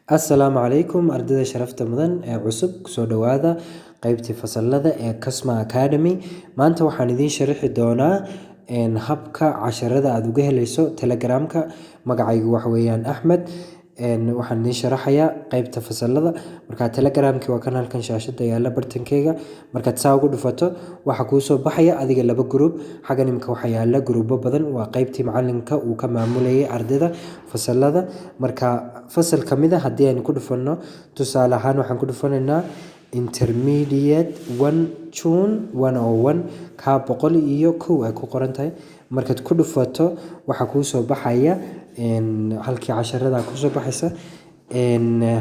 Assalaamu calaykum, ardayda sharafta mudan ee cusub. Kusoo dhawaada qeybtii fasalada ee Kasma Academy. Maanta waxaan idiin sharixi doonaa habka casharada aad uga heleyso Telegramka. Magacaygu waxa weeyaan Axmed. Waxaan idiin sharaxayaa qeybta fasalada. Marka Telegramki waa kan halkan shaashada yaala bartankeyga. Markaad saa ugu dhufato, waxaa kuu soo baxaya adiga laba group. Xaggan imika waxaa yaala gruubo badan, waa qeybtii macalinka uu ka maamulayay ardayda fasalada. Marka fasal kamid a haddii aynu ku dhufano, tusaale ahaan waxaan ku dhufanaynaa Intermediate 1 June 101, ka 101 ay ku qoran tahay. Markaad ku dhufato, waxaa kuu soo baxaya halkii casharada kusoo baxaysa.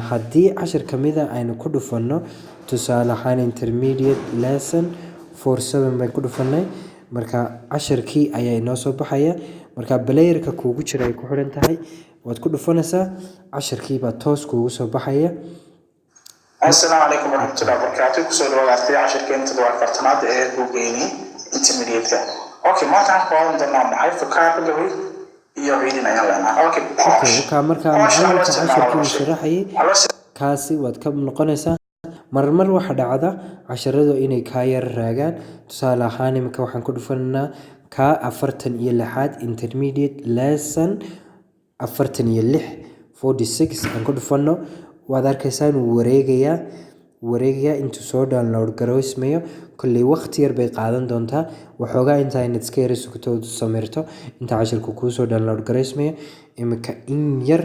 Haddii cashar kamid a aynu ku dhufano, tusaale ahaan Intermediate lesson 47 baan ku dhufanay, marka casharkii ayaa inoo soo baxaya. Marka playerka kuugu jira ay ku xiran tahay, waad ku dhufanaysaa, casharkii baa toos kuugu soo baxaya. Asalaamu calaykum waraxmatullahi wabarakaatu. Kusoo dhawaada, arday, cashirkeena 47aad ee buuggeeni intermediate-ka. Okay, maanta waxaan ku qaadan doonaa maxay? Vocabulary iyo reading ayaan leenahay. Okay. Okay, ka markaa macalinka casharkii uu sharaxayay kaasi waad ka noqonaysaa. Marmar waxaa dhacda casharadu inay kaa yar raagaan. Tusaale ahaan imika waxaan ku dhufanaynaa ka 46aad, Intermediate lesson 46, 46 aan ku dhufano. Waad arkaysaa inuu wareegayaa, wareegayaa intuu soo download garoysmayo. Kolley waqti yar bay qaadan doontaa waxoogaa, intaa inaad iska yara sugto ood samirto inta cashirku kuu soo download garoysmayo. Imika in yar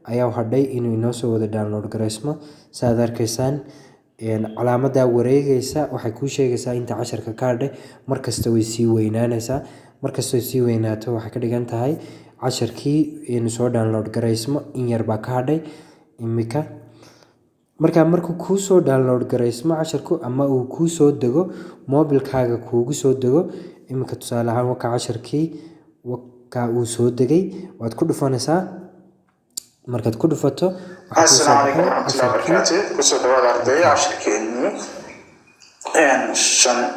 ayaa hadhay inuu inoo soo wada download garoysmo. Saad arkaysaan, calaamadaa wareegaysa waxay kuu sheegaysaa inta casharka ka hadhay. Markasta way sii weynaanaysaa. Markastoo sii weynaato, waxay ka dhigan tahay casharkii inuu soo download garaysmo in yar baa ka hadhay imika. Markaa markuu kuu soo download garaysmo casharku ama uu kuu soo dego, mobilkaaga kuugu soo dego, iminka tusaale ahaan waka casharkii waka uu soo degay, waad ku dhufanaysaa. Markaad ku dhufato, waxaa kuu soo Asalaamu calaykum baxay waraxmatullahi casharkii. Wabarakaatu. Kusoo dhawaada, ardaya, cashirkeenii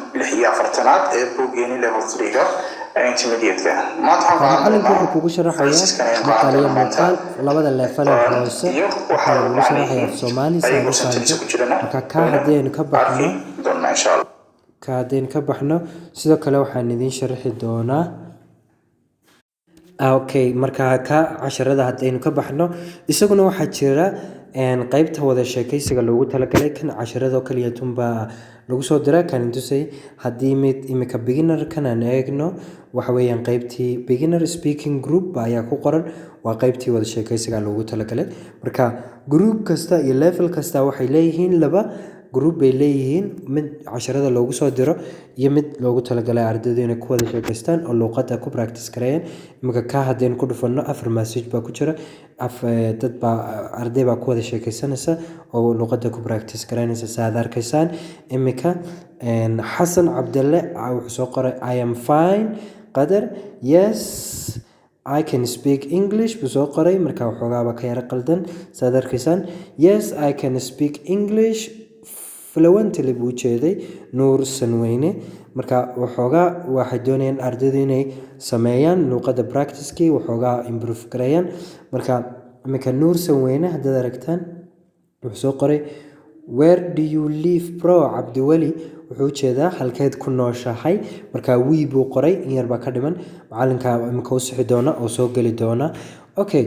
46aad ee buuggeeni level 3-ga ee intermediate-ka. Maanta waxaan qaadan Macalinka doonaa wuxuu kugu sharaxayaa phrases-kan ayaan maqal qaadan iyo doonaa maanta. muuqaal. Labada level ee hoose Iyo waxaa waxaa lagugu sharaxayaa af Soomaali si aad ayagoo u sentence fahanto. ku jirana Marka kaa haddii aynu ka baxno, arki doonaa insha Allah. ka haddaynu ka baxno, sidoo kale waxaan idiin sharixi doonaa. Okay, marka ka casharada haddaynu ka baxno, isaguna waxaa jira qeybta wada sheekaysiga loogu talagalay. Kan casharadoo kaliya tunbaa lagu soo diraa kan tusay. Haddii mid imika beginner kan aan eegno, waxa weeyaan qeybtii beginner speaking group ayaa ku qoran, waa qeybtii wada sheekaysiga loogu talagalay. Marka group kasta iyo level kasta waxay leeyihiin laba group bay leeyihiin, mid casharada loogu soo diro iyo mid loogu talagalay ardaydu inay ku wada sheekaystaan oo luuqadda ku practice gareeyaan. Imika ka haddaynu ku dhufanno, afar message baa ku jira, dad baa, arday baa ku wada sheekaysanaysa oo luuqadda ku practice gareynaysa. Saad arkaysaan imika, Xasan Cabdalle wuxuu soo qoray "I am fine qadar, yes, I can speak English" buu soo qoray. Marka waxoogaaba ka yara qaldan. Saad arkaysaan, "Yes, I can speak English fluently" buu ujeeday Nuur Sanweyne. Marka waxoogaa waxay doonayaan ardaydu inay sameeyaan luuqadda practice-kii, waxoogaa improve gareeyaan. Marka iminka Nuur Sanweyne haddaad aragtaan, wuxuu soo qoray "Where do you live, bro?" Cabdiweli wuxuu ujeedaa halkeed ku nooshahay. Marka wii buu qoray, in yar baa ka dhiman, macalinka imika u sixi doona oo soo geli doona. Okay,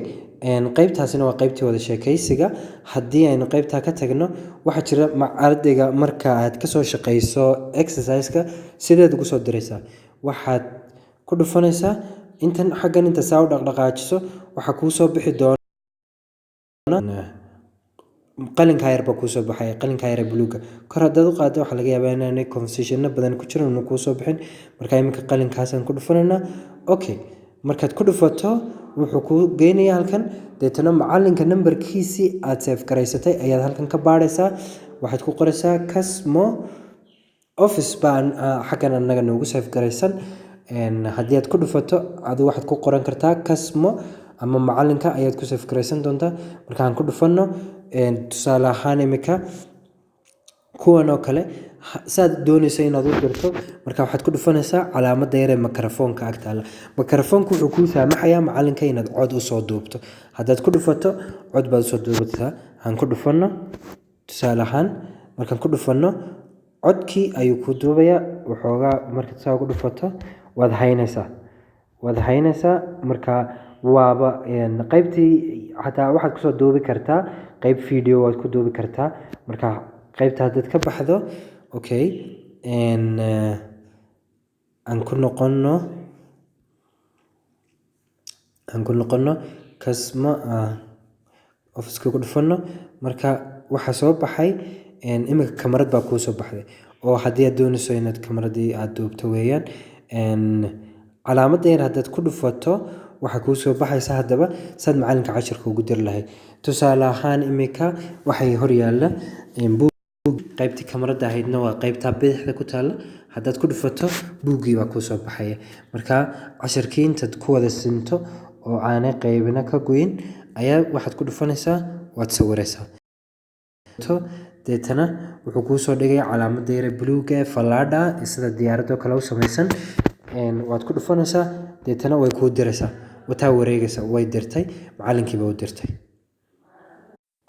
qeybtaasina waa qeybtii wada sheekaysiga. Haddii aynu qeybtaa ka tagno, waxaa jira ardayga marka aad kasoo shaqeyso exercise-ka, sideed ugu soo diraysaa? Waxaad ku dhufanaysaa intan xaggan, inta saa u dhaqdhaqaajiso, waxaa kuu soo bixi doona qalinkaa yar baa kuusoo baxaya, qalinkaa yar ee buluuga. Kor haddaad u qaaddo, waxaa laga yaabaa inaanay conversationo badan ku jirin, una kuusoo bixin. Marka iminka qalinkaasaan ku dhufanaynaa. Okay, markaad ku dhufato, wuxuu kuu geynayaa halkan. Deetana macalinka nambarkiisii aad save garaysatay ayaad halkan ka baadhaysaa. Waxaad ku qoraysaa Kasmo Office baan xaggan annaga noogu save garaysan. Haddii aad ku dhufato, adigu waxaad ku qoran kartaa Kasmo ama macalinka ayaad ku save garaysan doontaa. Markaan ku dhufanno, tusaale ahaan imika kuwan oo kale saad doonayso inaad u dirto, marka waxaad ku dhufanaysaa calaamadda yar ee makarafoonka ag taalla. Makarafoonku wuxuu kuu saamaxayaa macalinka inaad cod usoo duubto. Haddaad ku dhufato, cod baad usoo duubataa. Aan ku dhufanno. Tusaale ahaan, markaan ku dhufanno, codkii ayuu ku duubayaa waxoogaa. Markaad saa ugu dhufato, waad haynaysaa. Marka waaba qaybtii, xataa waxaad kusoo duubi kartaa qayb video, waad ku duubi kartaa. Marka qaybta haddaad ka baxdo, okay, aan ku noqono kasma office-ka, ku dhufano. Marka waxaa soo baxay iminka kamarad baa kuu soo baxday, oo haddii aad doonayso inaad kamaradii aad duubto weeyaan. Calaamadda yar haddaad ku dhufato, waxaa kuu soo baxaysa haddaba saad macalinka cashirka ugu diri lahayd. Tusaale ahaan, iminka waxay hor yaalla buug. Qaybtii kamarada ahaydna waa qaybta bidixda ku taalla. Haddaad ku dhufato, buuggii baa kuu soo baxaya. Marka cashirkii intaad ku wada sinto oo aanay qaybina ka goyn ayaa waxaad ku dhufanaysaa, waad sawiraysaa. Deetana wuxuu kuu soo dhigaya calaamadda yare buluuga ee fallaadha, sida diyaaradoo kale u samaysan. Waad ku dhufanaysaa, deetana way kuu diraysaa. Wataa wareegaysa, way dirtay, macalinkiiba u dirtay.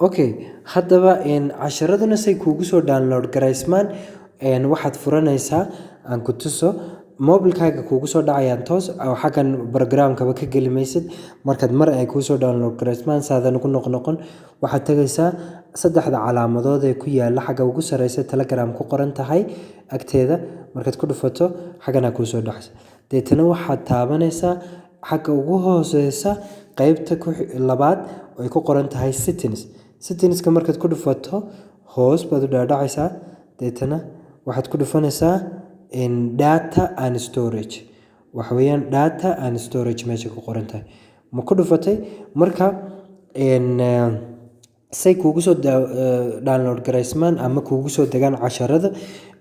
Okay, haddaba casharaduna say kuugu soo download garaysmaan, waxaad furanaysaa, aan ku tuso, mobilkaaga kuugu soo dhacayaan toos oo xaggan programkaba ka geli maysid. Markaad mar ay kuusoo download garaysmaan, saadan ugu noqnoqon, waxaad tegaysaa saddexda calaamadood ee ku yaala xagga ugu sareysa, Telegram ku qoran tahay agteeda. Markaad ku dhufato, xagganaa kuusoo dhacaysa. Deetana waxaad taabanaysaa xagga ugu hooseysa, qeybta labaad oo ay ku qoran tahay Settings. Settingska markaad ku dhufato, hoos baad u dhaadhacaysaa. Deetana waxaad ku dhufanaysaa Data and Storage. Waxa weeyaan Data and Storage meesha ku qoran tahay. Ma ku dhufatay? Marka say kuugu soo download garaysmaan ama kuugu soo degaan casharada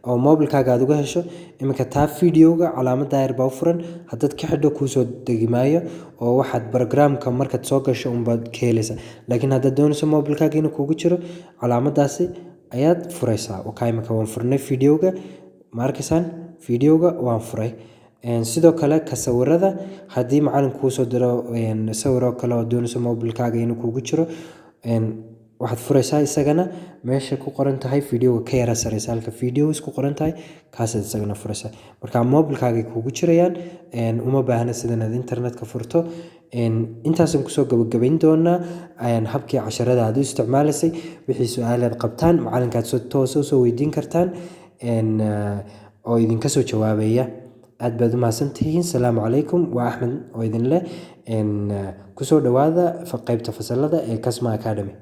oo mobilkaaga aad uga hesho, iminka taa videoga calaamadda yar baa u furan. Haddaad ka xidho, kuusoo degi maayo, oo waxaad programka markaad soo gasho unbaad ka helaysaa. Laakiin haddaad doonayso mobilkaaga inuu kuugu jiro, calaamaddaasi ayaad furaysaa. Wakaa, iminka waan furnay videoga. Ma arkaysaan? Videoga waan furay. Sidoo kale ka sawirada, haddii macalinku kuusoo diro sawir oo kale oo doonayso mobilkaaga inuu kuugu jiro, waxaad furaysaa isagana meesha ku qoran tahay videoga ka yara sareysa, halka Videos ku qoran tahay, kaasaad isagana furaysaa. Marka mobilkaagay kuugu jirayaan, uma baahna sidan aad internetka furto. Intaasaan kusoo gabagabayn doonaa habkii casharada aad u isticmaalaysay. Wixii su-aalaad qabtaan, macalinkaad si toosa usoo weydiin kartaan oo idinka soo jawaabaya. Aad baad u mahadsantihiin. Salaamu calaykum. Waa Axmed oo idin leh kusoo dhowaada qeybta fasalada ee Kasma Academy.